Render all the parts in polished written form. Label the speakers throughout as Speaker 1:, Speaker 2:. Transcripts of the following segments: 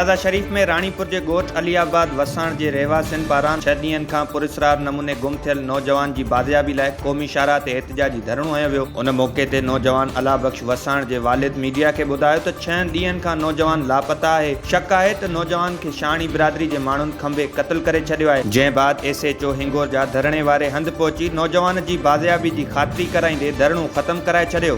Speaker 1: شيرازه شريف ۾ راڻيپور جي ڳوٺ علي آباد وساڻ جي رهواسين پاران ڇهه ڏينهن کان پراسرار نموني گم ٿيل نوجوان جي بازيابي لاء قومي شاهراهه تي احتجاجي ڌرڻو هنيو ويو. ان موقعي تي نوجوان الله بخش وساڻ جي والد ميڊيا کي ٻڌايو ته ڇهن ڏينهن کان نوجوان لاپتا آهي، شڪ آهي ته نوجوان کي شاهاڻي برادري جي ماڻهن کنڀي قتل ڪري ڇڏيو آهي، جنهن بعد ايس ايڇ او هنگورجا ڌرڻي واري هنڌ پهچي نوجوان جي بازيابي جي خاطري ڪرائيندي ڌرڻو ختم ڪرائي ڇڏيو.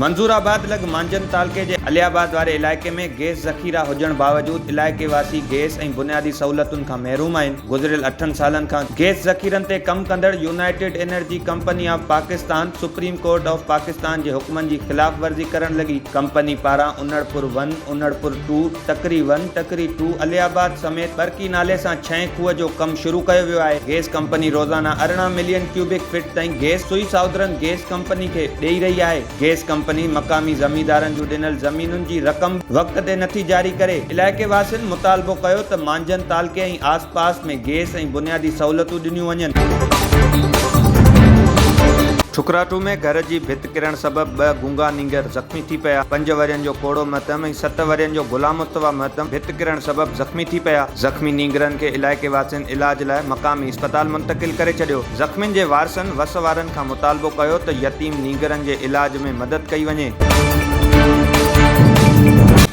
Speaker 1: منظور آباد لڳ مانجهند تعلقي جي علي آباد واري علائقي ۾ گئس ذخيرا هجڻ باوجود علائقي واسي گئس ۽ بنيادي سهولتن کان محروم آهن، گذريل اٺن سالن کان گئس ذخيرن تي ڪم ڪندڙ United Energy Company of Pakistan Supreme Court of Pakistan جي حڪمن جي خلاف ورزي ڪرڻ لڳي، ڪمپني پاران Anarpur one, Anarpur two, Tikri one, Tikri two, Aliabad سميت برقي نالي سان ڇهين کوهه جو ڪم شروع ڪيو ويو آهي، گئس ڪمپني روزانه 18 ملين ڪيوبڪ فٽ تائين گئس سوئي سائودرن گئس ڪمپني کي ڏئي رهي آهي، گئس ڪمپني مقامي زميندارن جون ڏنل زمينن جي رقم وقت تي نٿي جاري ڪري، علائقي واسين مطالبو ڪيو ته مانجهند تعلقي ۽ آس پاس ۾ گئس ۽ بنيادي سهولتون ڏنيون وڃن. ٺڪراٺو ۾ گهر جي ڀت ڪرڻ سبب ٻه گونگا نينگر زخمي ٿي پيا، پنج ورهين جو ڪوڙو مهتم ۽ ست ورهين جو غلام مصطفيٰ مهتم ڀت ڪرڻ سبب زخمي ٿي پيا، زخمي نينگرن کي علائقي واسين علاج لاء مقامي اسپتال منتقل ڪري ڇڏيو، زخمين جي وارثن وس وارن کان مطالبو ڪيو ته يتيم نينگرن جي علاج ۾ مدد ڪئي وڃي.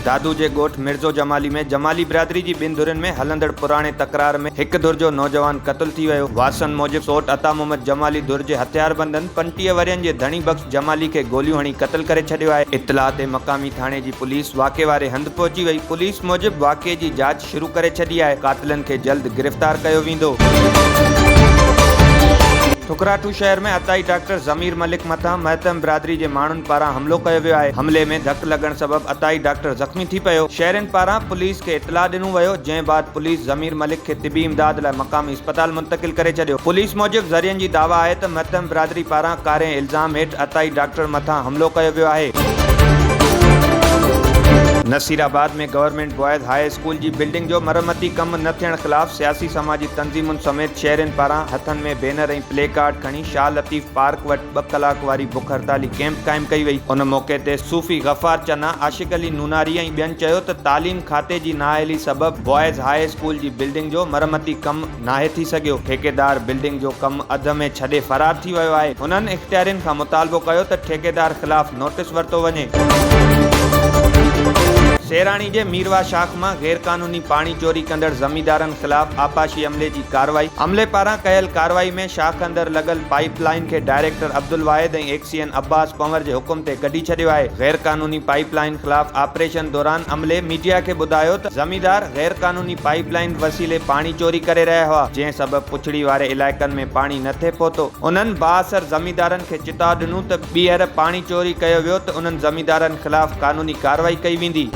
Speaker 1: دادو جي ڳوٺ مرزو جمالي ۾ جمالي برادري جي ٻن ڌرين ۾ هلندڙ پراڻي تڪرار ۾ هڪ ڌر جو نوجوان قتل ٿي ويو، وارثن موجب سوٽ عطا محمد جمالي ڌر جي هٿياربندن 35 ورهين جي ڌڻي بخش جمالي کي گوليون هڻي قتل ڪري ڇڏيو آهي. اطلاع تي مقامي ٿاڻي جي پوليس واقعي واري هنڌ پهچي وئي، پوليس موجب واقعي جي جاچ شروع ڪري ڇڏي آهي، قاتلن کي جلد گرفتار ڪيو ويندو. ٺڪراٺو شهر ۾ عطائي ڊاڪٽر ضمير ملڪ مٿان مهتم برادري جي ماڻهن پاران حملو ڪيو ويو آهي، حملي ۾ ڌڪ لڳڻ سبب عطائي ڊاڪٽر زخمي ٿي پيو، شهرين پاران پوليس کي اطلاع ڏنو ويو، جنهن بعد پوليس ضمير ملڪ کي طبي امداد لاء مقامي اسپتال منتقل ڪري ڇڏيو. پوليس موجب ذريعن جي دعويٰ آهي ته مهتم برادري پاران ڪارنهن الزام هيٺ عطائي ڊاڪٽر مٿان حملو ڪيو ويو آهي. Nasirabad ۾ government boys high school جي بلڊنگ جو مرمتي ڪم نه ٿيڻ خلاف سياسي سماجي تنظيمن سميت شهرين پاران هٿن ۾ بينر ۽ پلي ڪارڊ کڻي شاهه لطيف پارڪ وٽ ٻه ڪلاڪ واري بک هڙتالي ڪئمپ قائم ڪئي وئي. ان موقعي تي صوفي غفار چنا، عاشق علي نوناري ۽ ٻين چيو ته تعليم کاتي جي نااهلي سبب بوائز هاء اسڪول جي بلڊنگ جو مرمتي ڪم ناهي ٿي سگهيو، ٺيڪيدار بلڊنگ جو ڪم اڌ ۾ ڇڏي فرار ٿي ويو آهي، هنن اختيارين کان مطالبو ڪيو ته ٺيڪيدار خلاف نوٽيس ورتو وڃي. سيراڻي جي ميرواهه شاخ مان غيرقانوني پاڻي چوري ڪندڙ زميندارن خلاف آبپاشي عملي جي ڪارروائي، عملي پاران ڪيل ڪارروائي ۾ شاخ اندر لڳل پائيپ لائين کي ڊائريڪٽر عبدالواحد ۽ ايڪسيئن عباس پنور جي حڪم تي ڪڍي ڇڏيو آهي، غيرقانوني پائيپ لائين خلاف آپريشن دوران عملي ميڊيا کي ٻڌايو ته زميندار غيرقانوني پائيپ لائين وسيلي پاڻي چوري ڪري رهيا هئا، جنهن سبب پڇڙي واري علائقن ۾ پاڻي نه ٿي پهتو، انهن بااثر زميندارن کي چتاء ڏنو ته ٻيهر پاڻي چوري ڪيو ويو ته انهن زميندارن خلاف قانوني ڪارروائي ڪئي ويندي.